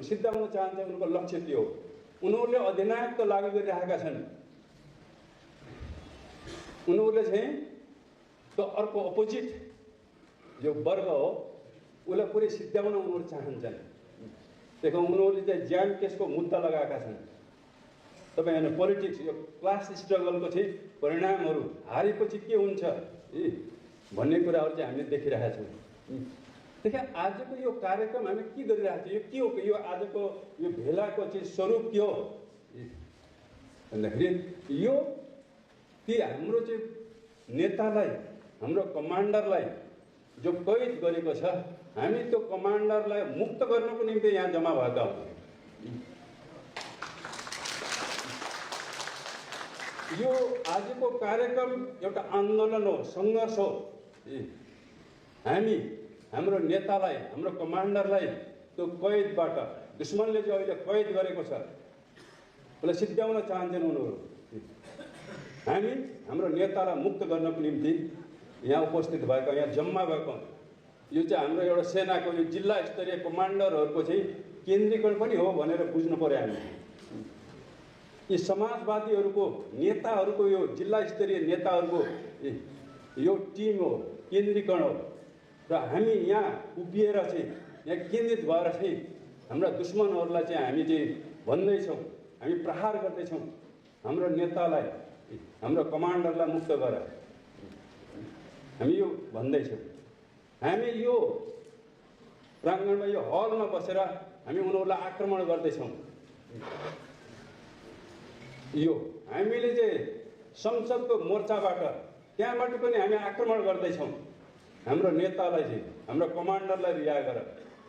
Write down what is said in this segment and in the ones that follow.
सिद्धाउन चाहन्छ उनको लक्ष्य के हो। उनीहरूले अधिनायक त लागू गरिरहेका छन्, उनीहरूले चाहिँ त्यो अर्को अपोजिट जो वर्ग हो उसलाई पुरै सिद्ध्याउन उनीहरू चाहन्छन्। त्यही उनीहरूले चाहिँ ज्यान केसको मुद्दा लगाएका छन्। तपाईँ हेर्नु पोलिटिक्स यो क्लास स्ट्रगलको चाहिँ परिणामहरू हारेपछि के हुन्छ भन्ने कुराहरू चाहिँ हामीले देखिरहेका छौँ। देखि आजको यो कार्यक्रम हामी के गरिरहेको छौँ, यो के हो, यो आजको यो भेलाको चाहिँ स्वरूप के हो भन्दाखेरि यो ती हाम्रो चाहिँ नेतालाई, हाम्रो कमान्डरलाई जो कैद गरेको छ, हामी त्यो कमान्डरलाई मुक्त गर्नको निम्ति यहाँ जम्मा भएका हौँ। यो आजको कार्यक्रम एउटा आन्दोलन हो, सङ्घर्ष हो। हामी हाम्रो नेतालाई, हाम्रो कमान्डरलाई त्यो कैदबाट, दुश्मनले जो अहिले कैद गरेको छ उसलाई सिद्ध्याउन चाहन्छन् उनीहरू। हामी हाम्रो नेतालाई मुक्त गर्नको निम्ति यहाँ उपस्थित भएको, यहाँ जम्मा भएको, यो चाहिँ हाम्रो एउटा सेनाको यो जिल्ला स्तरीय कमान्डरहरूको चाहिँ केन्द्रीकरण पनि हो भनेर बुझ्नु पर्यो। हामी यी समाजवादीहरूको नेताहरूको, यो जिल्ला स्तरीय नेताहरूको यो टिम हो, केन्द्रीकरण हो। र हामी यहाँ उभिएर चाहिँ यहाँ केन्द्रित भएर चाहिँ हाम्रा दुश्मनहरूलाई चाहिँ हामी चाहिँ भन्दैछौँ, हामी प्रहार गर्दैछौँ, हाम्रो नेतालाई, हाम्रो कमान्डरलाई मुक्त गर, हामी यो भन्दैछौँ। हामी यो प्राङ्गणमा, यो हलमा बसेर हामी उनीहरूलाई आक्रमण गर्दैछौँ। यो हामीले चाहिँ संसदको मोर्चाबाट, त्यहाँबाट पनि हामी आक्रमण गर्दैछौँ। हाम्रो नेतालाई चाहिँ, हाम्रो कमान्डरलाई रिहा गर,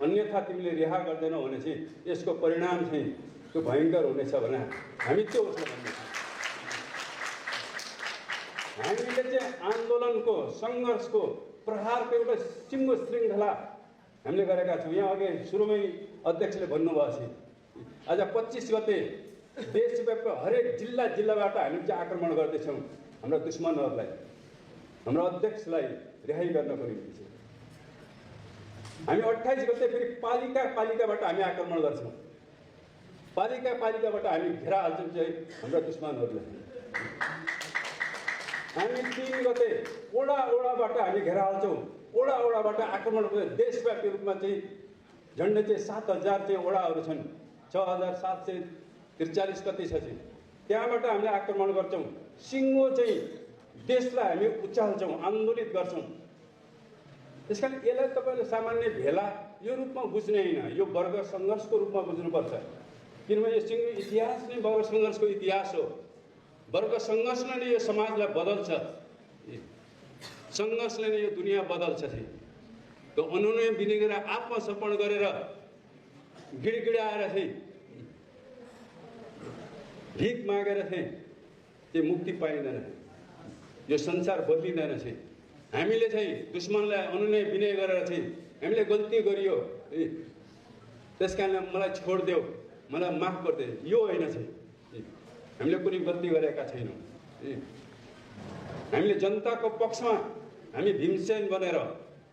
अन्यथा तिमीले रिहा गर्दैनौ भने चाहिँ यसको परिणाम चाहिँ त्यो भयङ्कर हुनेछ भने हामी त्यो उसले भन्दैछौँ। हामीले चाहिँ आन्दोलनको, सङ्घर्षको, प्रहारको एउटा सिङ्गो श्रृङ्खला हामीले गरेका छौँ। यहाँ अघि सुरुमै अध्यक्षले भन्नुभएको छ, आज 25 गते देशव्यापी हरेक जिल्लाबाट हामीले चाहिँ आक्रमण गर्दैछौँ हाम्रा दुश्मनहरूलाई, हाम्रो अध्यक्षलाई रिहाई गर्नको निम्ति चाहिँ। हामी 28 गते फेरि पालिकाबाट हामी आक्रमण गर्छौँ, पालिकाबाट हामी घेरा हाल्छौँ चाहिँ हाम्रा दुश्मनहरूलाई। हामी 3 गते ओडाबाट हामी घेरा हाल्छौँ, ओडाबाट आक्रमण गर्छौँ। देशव्यापी रूपमा चाहिँ झन्डै चाहिँ 7000 चाहिँ ओडाहरू छन्, 6743 कति छ चाहिँ, त्यहाँबाट हामीले आक्रमण गर्छौँ। सिङ्गो चाहिँ देशलाई हामी उचाल्छौँ, आन्दोलित गर्छौँ। त्यस कारण यसलाई तपाईँले सामान्य भेला यो रूपमा बुझ्ने होइन, यो वर्ग सङ्घर्षको रूपमा बुझ्नुपर्छ। किनभने यो सिङ्गो इतिहास नै वर्ग सङ्घर्षको इतिहास हो। वर्ग सङ्घर्षले नै यो समाजलाई बदल्छ, सङ्घर्षले नै यो दुनियाँ बदल्छ चाहिँ। त्यो अनुनय विनय गरेर, आत्मसमर्पण गरेर, गिडगिडाएर चाहिँ, भिख मागेर चाहिँ त्यो मुक्ति पाइँदैन, यो संसार बदलिँदैन चाहिँ। हामीले चाहिँ दुश्मनलाई अनुनय विनय गरेर चाहिँ हामीले गल्ती गरियो, त्यस कारण मलाई छोडिदेऊ, मलाई माफ गरिदियो, यो होइन चाहिँ। हामीले कुनै गल्ती गरेका छैनौँ। हामीले जनताको पक्षमा हामी भीमसेन बनेर,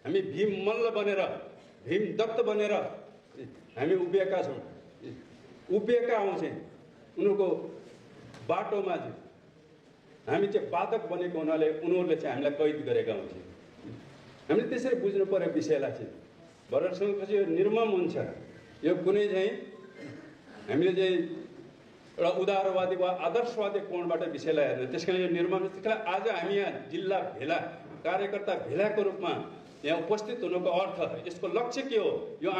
हामी भीम मल्ल बनेर, भीम दत्त बनेर हामी उभिएका छौँ। उभिएका हौँ चाहिँ उनीहरूको बाटोमा चाहिँ हामी चाहिँ बाधक बनेको हुनाले उनीहरूले चाहिँ हामीलाई कैद गरेका हुन्छ। हामीले त्यसरी बुझ्नु पर्यो विषयलाई चाहिँ। वर्गसङ्घर्ष यो निर्मम हुन्छ, यो कुनै चाहिँ हामीले चाहिँ एउटा उदारवादी वा आदर्शवादी कोणबाट विषयलाई हेर्ने, त्यस कारण यो निर्मम। आज हामी यहाँ जिल्ला भेला, कार्यकर्ता भेलाको रूपमा यहाँ उपस्थित हुनुको अर्थ, यसको लक्ष्य के हो, यो